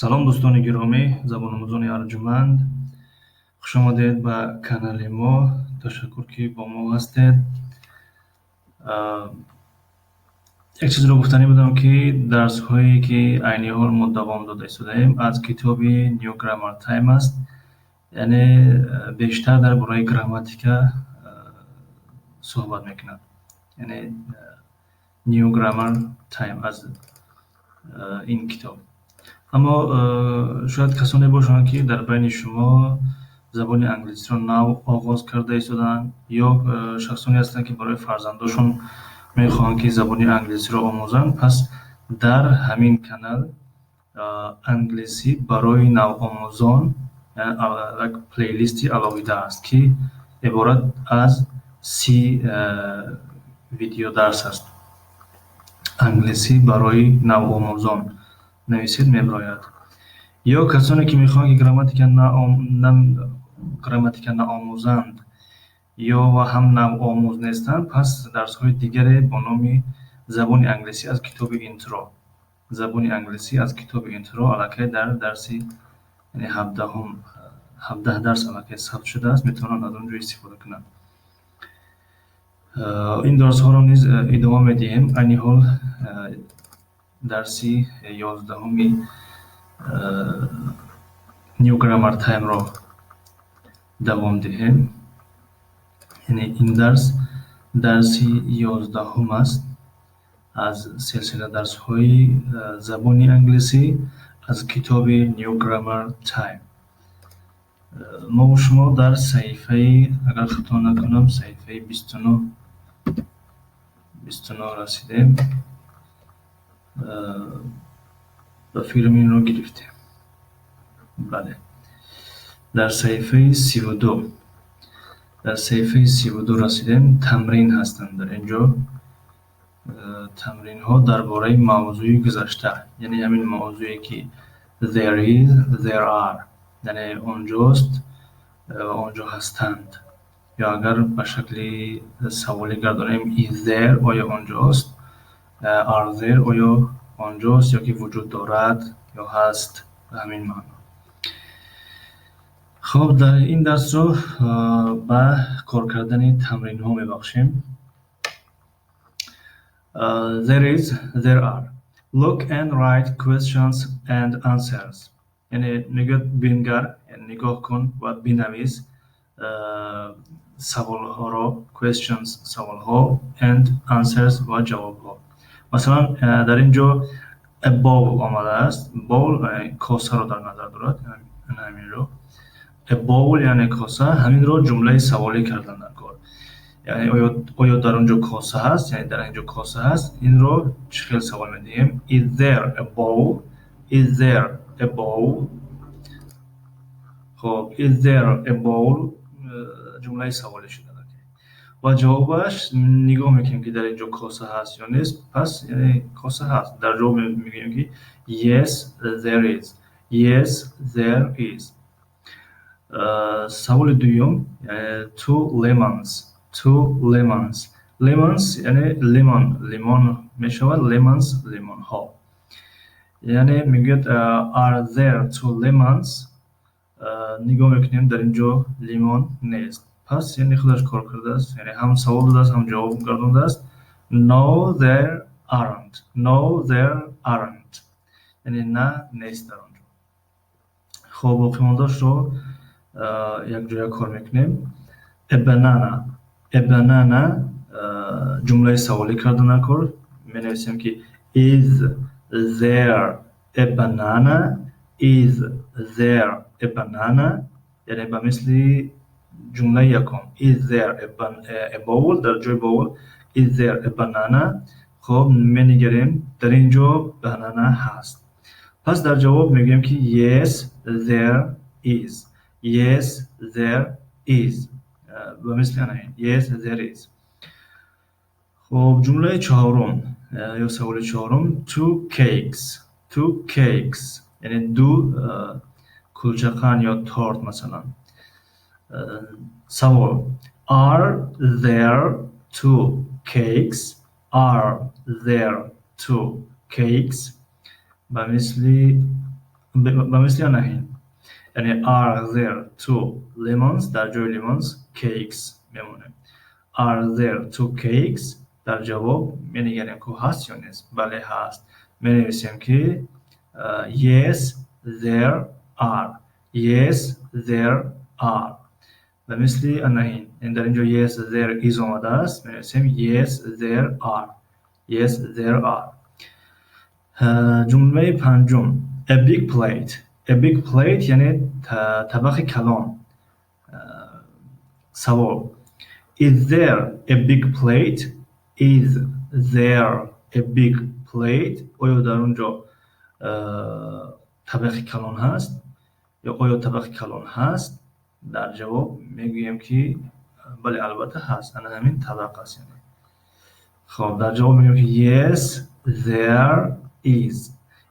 Салом, дӯстони гиромӣ, забономӯзони арҷуманд, хушомадед ба канали мо. Ташаккур, ки бо мо ҳастед. Як чизро гуфтанӣ будам, ки дарсҳое, ки айни ҳол мо давом дода истодаем, аз китоби New Grammar Time аст, яъне бештар дар бораи грамматика суҳбат мекунад, яъне New Grammar Time, аз ин китоб. Аммо шояд касоне бошанд, ки дар байни шумо забони англисиро нав оғоз карда истодаанд ё шахсоне ҳастанд, ки барои фарзандошон мехоҳанд, ки забони англисиро омӯзанд. Пас дар ҳамин канал англисӣ барои навомӯзон як плейлисти алоҳида аст, ки иборат аз 30 видеодарс аст. Англисӣ барои навомӯзон нависед, мебарояд. Ё касоне, ки мехоҳанд, ки грамматика наомӯзанд ё ва ҳам навомӯз нестанд, пас дарсҳои дигаре бо номи забони англисӣ аз китоби Intro, забони англисӣ аз китоби Intro аллакай дар дарси 17-ум, 17 дарс аллакай сабт шудааст, метавонанд аз он ҷо истифода кунанд. Ин дарсҳоро низ идома медиҳем. Айни ҳол дарси 11-уми New Grammar Time-ро давом диҳем, яъне ин дарс дарси 11-ум аст аз силсила дарсҳои забони англисӣ аз китоби New Grammar Time. Мову шумо дар саҳифаи, агар хато накунам, саҳифаи 29, 29 расидем. Ба филм инро гирифтем. Бале, дар саҳифаи 32, дар саҳифаи 32 расидем. Тамрин ҳастанд дар ин ҷо, тамринҳо дар бораи мавзӯи гузашта, яъне ҳамин мавзӯе, ки there is, there are, яъне онҷост ва онҷо ҳастанд. Ё агар ба шакли саволӣ гардонем: is there, оё онҷост, are there, оё онҷост ё ки вуҷуд дорад ё ҳаст, ба ҳамин маъно. Хуб, дар ин дарсро ба кор кардани тамринҳо мебахшем. There is, there are. Look and write questions and answers, яъне мегӯяд, бингар, нигоҳ кун ва бинавис саволҳоро, questions саволҳо, and answers ва ҷавобҳо. Масалан, дар ин ҷо a bowl омадааст. Bowl косаро дар назар дорад, ҳаминро a bowl, яъне коса. Ҳаминро ҷумлаи саволӣ кардан дар кор, яъне оё дар он ҷо коса ҳаст, яъне дар ин ҷо коса ҳаст. Инро чӣ хел савол медиҳем? Is there a bowl? Is there a bowl? Хуб, is there a bowl ҷумлаи саволӣ шуда ва ҷавобаш, нигоҳ мекунем, ки дар ин ҷо коса ҳаст ё нест. Пас яъне коса ҳаст. Дар ҷавоб мегӯем, ки yes, there is. Yes, there is. Саволи дуюм: two lemons. Two lemons. Lemons яъне lemon лимон мешавад, lemons лимонҳо. Яъне мегӯяд: are there two lemons? Нигоҳ мекунем, дар ин ҷо лимон нест. Пас яъне худаш кор кардааст, яъне ҳам савол додааст, ҳам ҷавоб гардондааст. No, there aren't. No, there aren't, яъне на, нест дар он ҷо. Хуб, боқимондаашро якҷоя кор мекунем. A banana. A banana ҷумлаи саволӣ карда накор. Менависем, ки is there a banana? Is there a banana? Яъне ба мисли ҷумлаи якум is there a bowl, дар ҷои bowl is there a banana. Хуб, менигарем, дар ин ҷо banana ҳаст. Пас дар ҷавоб мегӯем, ки yes, there is. Yes, there is, ба мисли ана ин yes, there is. Хуб, ҷумлаи чаҳорум ё саволи чаҳорум: two cakes. Two cakes, яъне ду кулчақанд ё торт масалан. Савол: are there two cakes? Are there two cakes? Ба мисли Ба мисли анаҳин, яъне "Are there two lemons?" Дар ҷои lemons cakes мемонем. "Are there two cakes?" Дар ҷавоб менигарем, ку ҳаст ё нест. Бале, ҳаст. Менависем, ки "Yes, there are." "Yes, there are." Ба мисли анаҳин, дар инҷо "Yes, there is" омадааст, менависем "Yes, there are." "Yes, there are." Ҷумлаи панҷум: a big plate. A big plate, яъне табақи калон. Савол: "Is there a big plate?" "Is there a big plate?" Оё дар он ҷо табақи калон ҳаст ё оё табақи калон ҳаст? Дар ҷавоб мегӯем, ки бале, албатта ҳаст, ана ҳамин табақ аст. Хоб, дар ҷавоб мегӯем, ки "Yes, there is."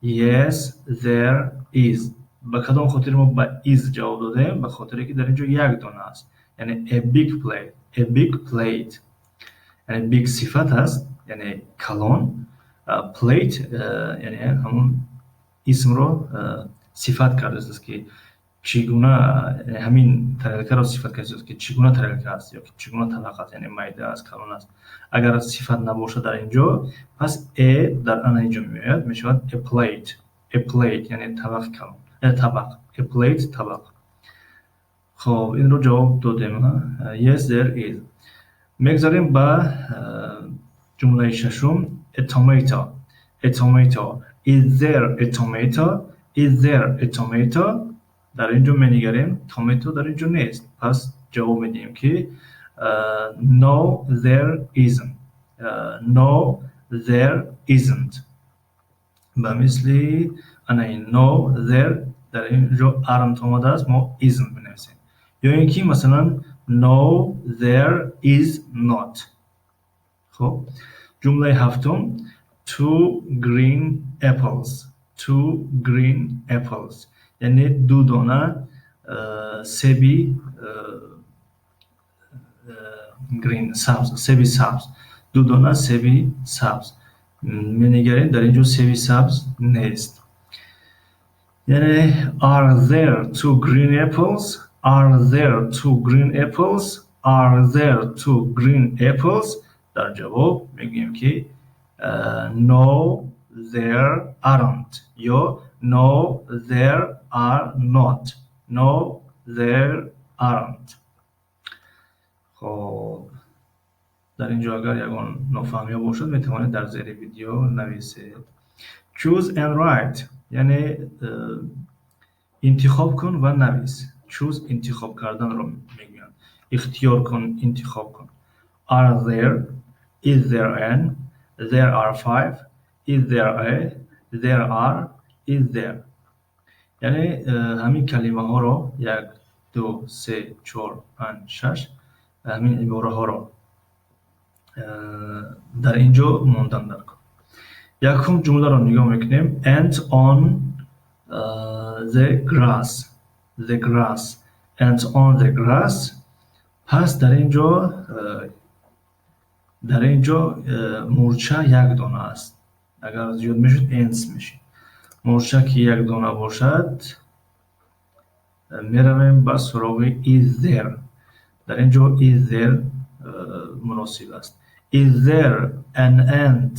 "Yes, there is." Ба кадом хотир мо ба is ҷавоб додем? Ба хотире ки дар ин ҷо як дона аст, яъне a big plate. A big plate, яъне big сифат аст, яъне калон, plate яъне ҳамон исмро сифат кардааст, ки чӣ гуна ҳамин тарелкаро сифат кардааст, ки чӣ гуна тарелка аст ё чӣ гуна табақ аст, яъне майда аст, калон аст. Агар сифат набошад дар ин ҷо, пас a дар ана ин ҷо меояд, мешавад a plate. A plate, яъне табақи калон, табақ. A plate, табақ. Хоб, инро ҷавоб додем: "Yes, there is." Мегзарем ба ҷумлаи шашум: a tomato. A tomato. "Is there a tomato?" "Is there a tomato?" Дар ин ҷо менигарем, tomato дар ин ҷо нест, пас ҷавоб медиҳем, ки "No, there isn't." "No, there isn't." Ба мисли ана ин no, there, дар ин ҷо aren't омадааст, мо isn't менависем, ё ин ки масалан "No, there is not." Хоб, ҷумлаи ҳафтум: two green apples. Two green apples, яъне ду дона себи green, сабз, себи сабз. Ду дона себи сабз. Менигарем, дар ин ҷо себи сабз нест. Яъне "Are there two green apples?" "Are there two green apples?" "Are there two green apples?" Дар ҷавоб мегӯем, ки "No, there aren't" ё "No, there are not." "No, there aren't." Хоб, дар ин ҷо агар ягон нофаҳмиҳо бошад, метавонед дар зери видео нависед. Choose and write, яъне интихоб кун ва навис. Choose интихоб карданро мегӯянд, ихтиёр кун, интихоб кун. Are there, is there an, there are five, is there a, there are, is there. Яъне ҳамин калимаҳоро, як, ду, се, чор, панҷ, шаш, ҳамин ибораҳоро дар ин ҷо мондан дар кор. Якум ҷумларо нигоҳ мекунем: ant on the grass. The grass, ant on the grass. Пас дар ин ҷо мурча як дона аст. Агар зиёд мешуд, ants мешид. Мурча ки як дона бошад, меравем ба суроғи is there. Дар ин ҷо is there муносиб аст. "Is there an ant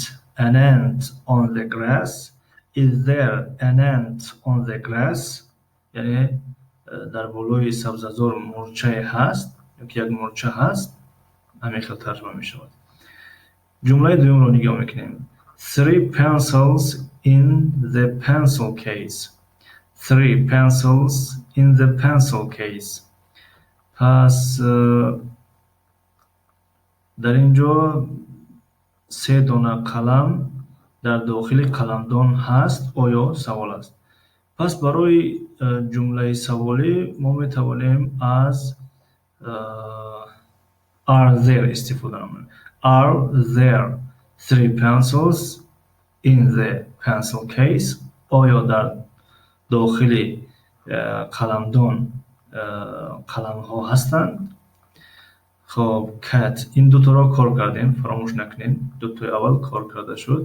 on the grass?" "Is there an ant on the grass?" Яъне дар болои сабзазор мурчае ҳаст ё ки як мурча ҳаст, ҳамин хел тарҷума мешавад. Ҷумлаи дуюмро нигоҳ мекунем: three pencils in the pencil case. Three pencils in the pencil case. Пас дар ин ҷо се дона қалам дар дохили қаламдон ҳаст оё, савол аст. Пас барои ҷумлаи саволӣ мо метавонем аз are there истифода намоем. "Are there three pencils in the pencil case?" Оё дар дохили қаламдон қаламҳо ҳастанд? Хоб, cat, ин дуторо кор кардем, фаромӯш накунед, дутои аввал кор карда шуд.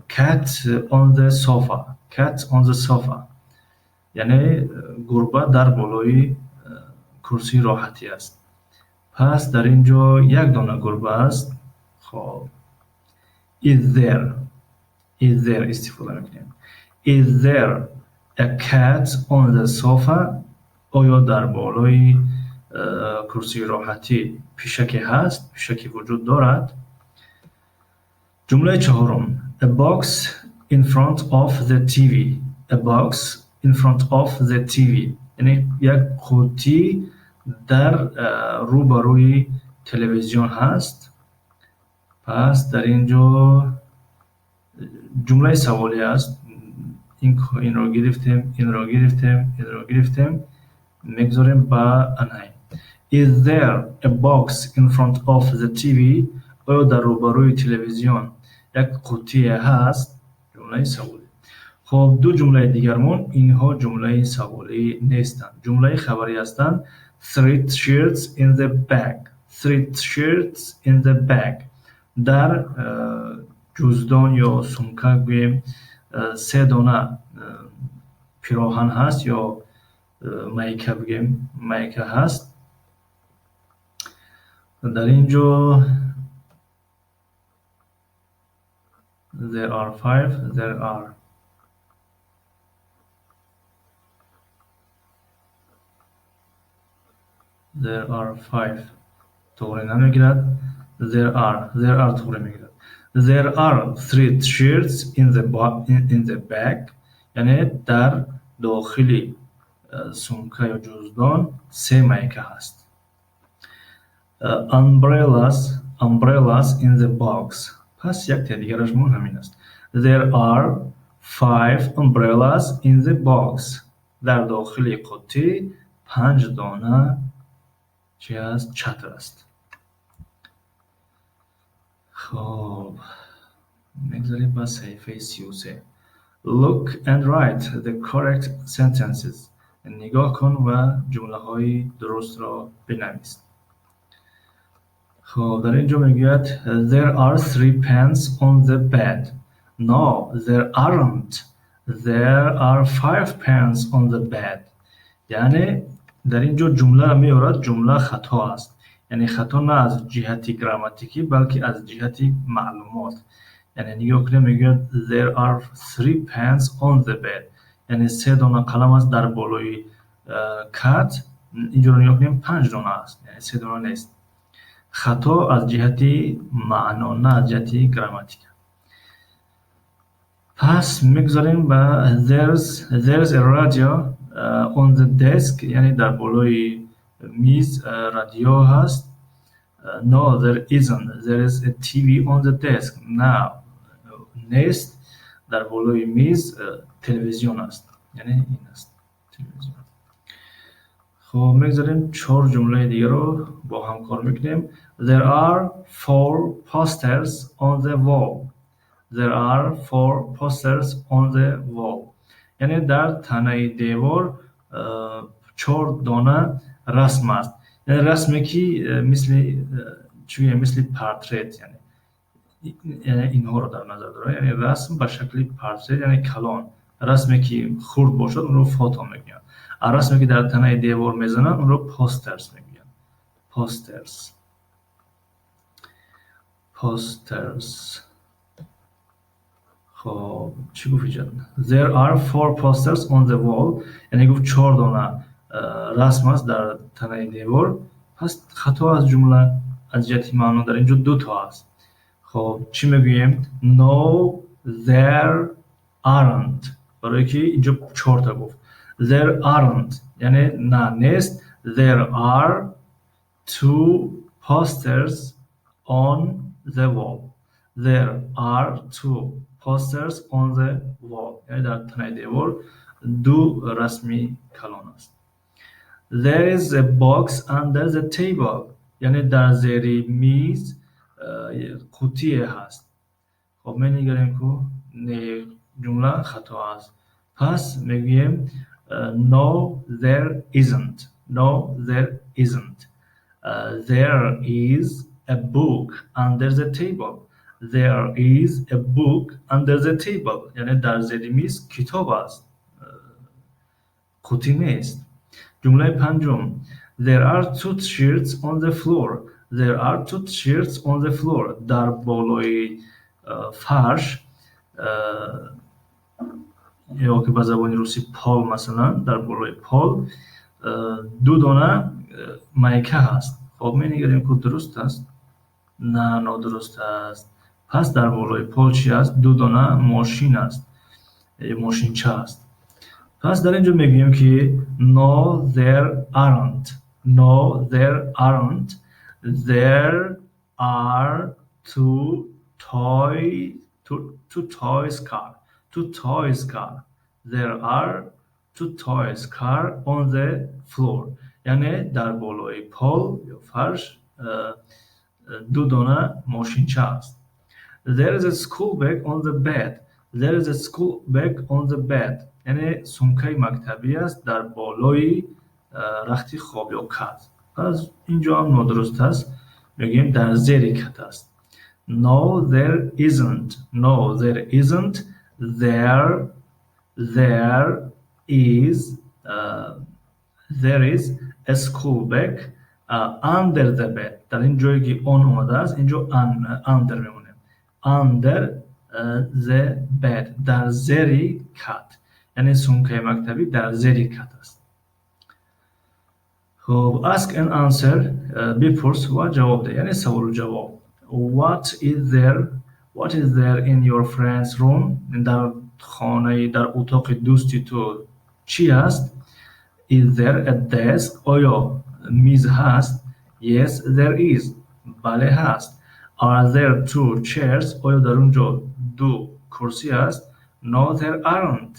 Cat on the sofa. Cat on the sofa. Яъне гурба дар болои курсии роҳатӣ аст. Пас дар ин ҷо як дона гурба аст. Хоб, is there, is there истифода мекунем. Is there a cat on the sofa? Оё дар болои курсии роҳатӣ пишаке ҳаст, пишаке вуҷуд дорад? Ҷумлаи чаҳорум: A box in front of the TV. A box in front of the TV, яъне як қуттӣ дар рӯбарӯи телевизион ҳаст. Пас дар ин ҷо ҷумлаи саволӣ аст. Инро гирифтем, инро гирифтем, инро гирифтем, мегузорем ба анай. Is there a box in front of the TV? Оё дар рӯбарӯи телевизион як қуттие ҳаст? Ҷумлаи саволӣ. Хоб, ду ҷумлаи дигармон, инҳо ҷумлаи саволӣ нестанд, ҷумлаи хабарӣ ҳастанд. Three shirts in the bag. Three shirts in the bag. Дар ҷуздон ё сумка гӯем се дона пироҳан ҳаст ё майка бигӯем, майка ҳаст. Дар ин ҷо there are five, there are, there are five тоғри намегирад. There are, there are тоғри мегирад. There are three shirts in the bag, яъне дар дохили сумка ё ҷуздон се майка ҳаст. Umbrellas, umbrellas in the box. Пас якте дигарашмон ҳамин аст. There are five umbrellas in the box. Дар дохили қуттӣ панҷ дона чи аст? Чатр аст. Хоб, мегзарем ба саҳифаи 33. Look and write the correct sentences. Нигоҳ кун ва ҷумлаҳои дурустро бинавис. Хоб, дар ин ҷо мегӯяд: There are three pens on the bed. No, there aren't. There are five pens on the bed. Яъне дар ин ҷо ҷумларо меорад, ҷумла хато аст. Яъне хато на аз ҷиҳати грамматикӣ, балки аз ҷиҳати маълумот. Яъне нигоҳ кунем, мегӯяд: There are three pens on the bed, яъне се дона қалам аст дар болои кат. Инҷоро нигоҳ кунем, панҷ дона аст, яъне се дона нест. Хато аз ҷиҳати маъно, на аз ҷиҳати грамматика. Пас мегузарем ба there's a radio on the desk, яъне дар болои миз радио ҳаст. No, there isn't. There is a TV on the desk. На, нест, дар болои миз телевизион аст, яъне ин аст телевизион. Хоб, мегузарем, чор ҷумлаи дигарро бо ҳам кор мекунем. There are four posters on the wall. There are four posters on the wall, яъне дар танаи девор чор дона расм аст, яъне расме ки мисли чӣ гӯем, мисли портрет, яъне инҳоро дар назар дорад, яъне расм ба шакли портрет, яъне калон. Расме ки хурд бошад, онро фото мегӯянд, а расме ки дар танаи девор мезананд, онро posters мегӯянд. Posters, posters. Хоб, чӣ гуфт иҷа? There are four posters on the wall, яъне гуфт чор дона расм аст дар танаи девор. Пас хато аз ҷумла аз ҷиҳати маъно, дар ин ҷо ду то аст. Хоб, чӣ мегӯем? No, there aren't, барое ки инҷо чорта гуфт. There aren't, яъне на, нест. There are two posters on the wall. There are two posters on the wall, яъне дар танаи девор ду расми калон аст. There is a box under the table, яъне дар зери миз қуттие ҳаст. Хоб, менигарем ку, не, ҷумла хато аст. Пас мегӯем: No, there isn't. No, there isn't. There is a book under the table. There is a book under the table, яъне дар зери миз китоб аст. Қутӣ нест. Ҷумлаи панҷум: There are two shirts on the floor. There are two shirts on the floor. Дар болои фарш ё ки ба забони русӣ пол, масалан, дар болои пол ду дона майка ҳаст. Хоб, менигарем, ку дуруст аст? На, нодуруст аст. Пас дар болои пол чӣ аст? Ду дона мошин аст, мошинча аст. Пас дар ин ҷо мегӯем, ки no, there aren't. No, there aren't. There are two toys car. Two toys car. There are two toys car on the floor. Яъне дар болои пол ё фарш ду дона мошинча аст. There is a school bag on the bed. There is a school bag on the bed. Яъне сумкаи мактабӣ аст дар болои рахти хоб ё кат. Пас инҷо ҳам нодуруст аст, мегӯем, дар зери кат аст. No, there isn't. No, there isn't. There is a school bag under the bed. Дар ин ҷое ки on омадааст, инҷо under мемонем. Under the bed, дар зери кат, яъне сумкаи мактабӣ дар зери кат аст. Хуб, ask and answer, бипурс ва ҷавоб деҳ, яъне саволу ҷавоб. What is there in your friend's room? Дар хонаи, дар утоқи дӯсти ту чӣ аст? Is there a desk? Оё миз ҳаст? Yes, there is. Бале, ҳаст. Are there two chairs? Оё дар он ҷо ду курсӣ аст? No, there aren't.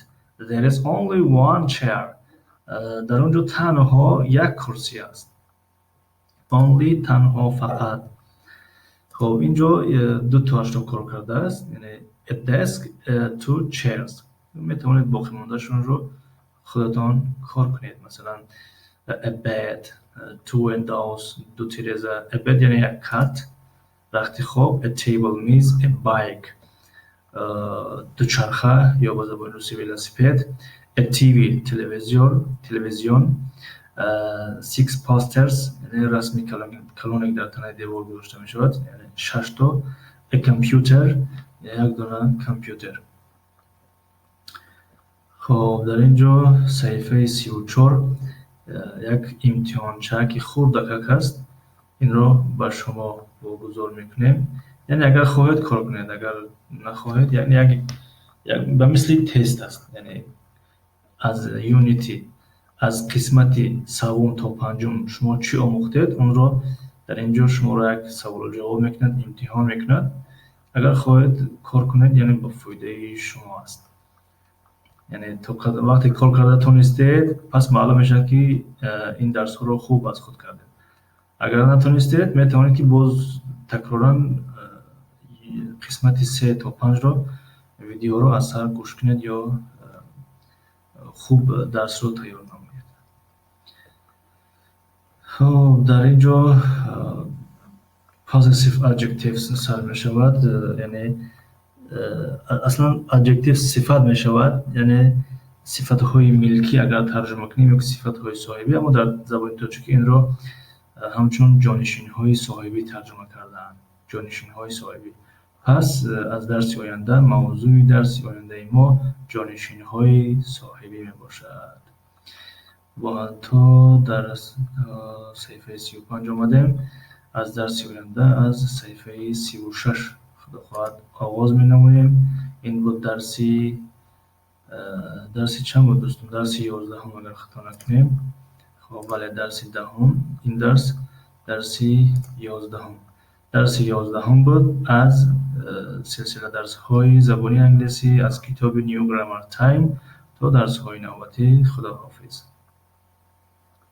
There is only one chair. Дар он ҷо танҳо як курсӣ аст. Only, танҳо, фақат. Хоб, ин ҷо ду тоашро кор кардааст, яъне a desk, two chairs. Метавонед боқимондаашонро худатон кор кунед, масалан, a bed, two windows, ду тиреза. A bed яъне як кат, рахти хоб, a table, миз, a bike, дучарха ё ба забони русӣ велосипед, a TV, телевизор, телевизион, six posters, яъне расми калоне, дар танаи девор гузошта мешавад, яъне шаш то, a computer, як дона компютер. Хоб, дар ин ҷо саҳифаи 34 як имтиҳонча, ки хурдакак аст, инро ба шумо вогузор мекунем. Яъне агар хоҳед, кор кунед, агар нахоҳед, яъне як ба мисли тест аст, яъне аз unit, аз қисмати саввум то панҷум шумо чӣ омӯхтед, онро дар ин ҷо шуморо як саволу ҷавоб мекунад, имтиҳон мекунад. Агар хоҳед, кор кунед, яъне ба фоидаи шумо аст. Яъне то вақте кор карда тонистед, пас маълум мешавад, ки ин дарсҳоро хуб аз худ кардед. Агар натонистед, метавонед, ки боз такроран қисмати се то панҷро, видеоро аз сар гӯш кунед ё хуб дарсро тайёр намоед. Хоб, дар ин ҷо possessive adjectives сар мешавад, яъне аслан adjective сифат мешавад, яъне сифатҳои милкӣ агар тарҷума кунем ё сифатҳои соҳибӣ, аммо дар забони тоҷикӣ инро ҳамчун ҷонишинҳои соҳибӣ тарҷума кардаанд, ҷонишинҳои соҳибӣ. Пас аз дарси оянда мавзӯи дарси ояндаи мо ҷонишинҳои соҳибӣ мебошад. То дар саҳифаи 35 омадем, аз дарси оянда аз саҳифаи 36, худо хоҳад, оғоз менамоем. Ин буд дарси чанд буд, дӯстон? Дарси 11-ум, агар хато накунем. Хоб, бале, дарси 10-ум. Ин дарс дарси 11-ум, дарси 11-ум буд аз силсила дарсҳои забони англисӣ аз китоби New Grammar Time. То дарсҳои навбатӣ, худоҳофиз.